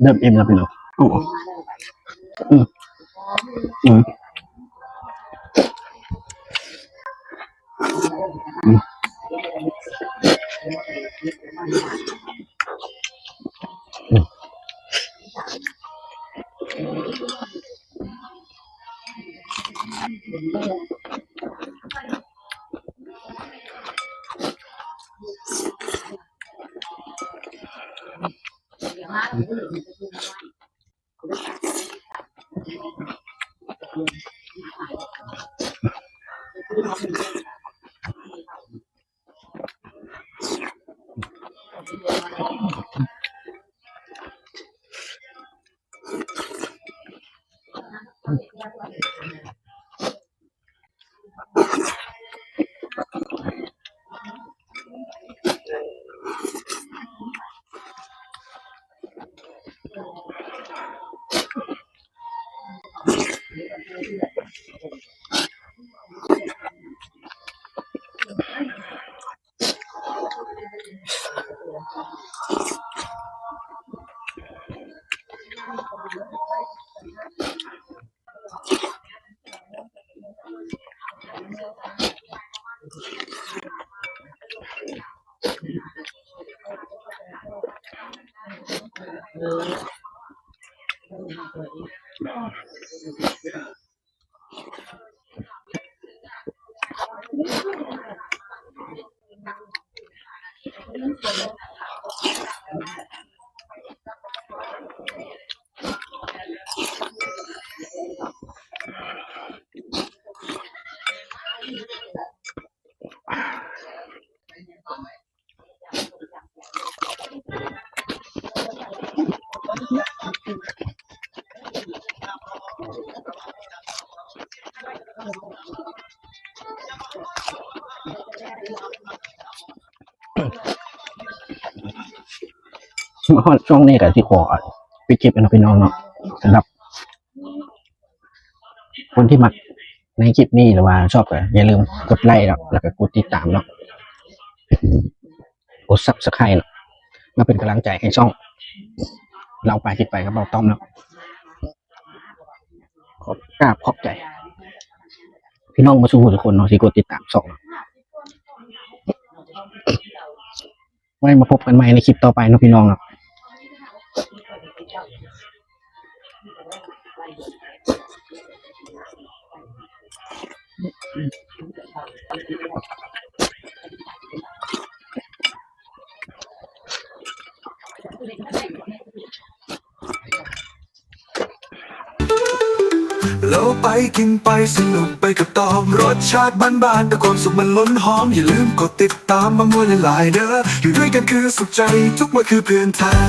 ເລີ່ມອີ່ມແລ້ວພີ່ນ້ອງ. ໂອ້ ອືມ ອືມ ອືມ. ມາຮອດຊ່ວງນີ້ກໍຊິຂໍປິດຄລິບແລ້ວເນາະພີ່ນ້ອງເນາະ. ສຳລັບຄົນທີ່ມັກໃນຄລິບນີ້ ຫຼືວ່າຊອບ ກໍຢ່າລືມກົດໄລເນາະ ແລ້ວກໍກົດຕິດຕາມເນາະ ກົດ Subscribe ເນາະ ມາເປັນກຳລັງໃຈໃຫ້ຊ່ອງເລົ່າໄປຄິດໄປກັບເບົາຕ້ອມເນາະ. ຂອບ ກາບຂອບໃຈພີ່ນ້ອງໝົດສູ່ຜູ້ທຸກຄົນເນາະ ທີ່ກົດຕິດຕາມຊ່ອງເນາະ. ໄວ້ມາພົບກັນໃໝ່ໃນຄລິບຕໍ່ໄປເນາະພີ່ນ້ອງເນາະ. ເລົ່າໄປກິນໄປສະໜຸກໄປກັບຕ້ອມ ລົດຊາດບ້ານໆ ແຕ່ຄວາມສຸກມັນລົ້ນຫອມ. ຢ່າລືມກົດຕິດຕາມມາໝູ່ຫຼາຍໆເດີ້ ຢູ່ດ້ວຍກັນຄືສຸກໃຈ ທຸກມື້ຄືເພື່ອນແທ້.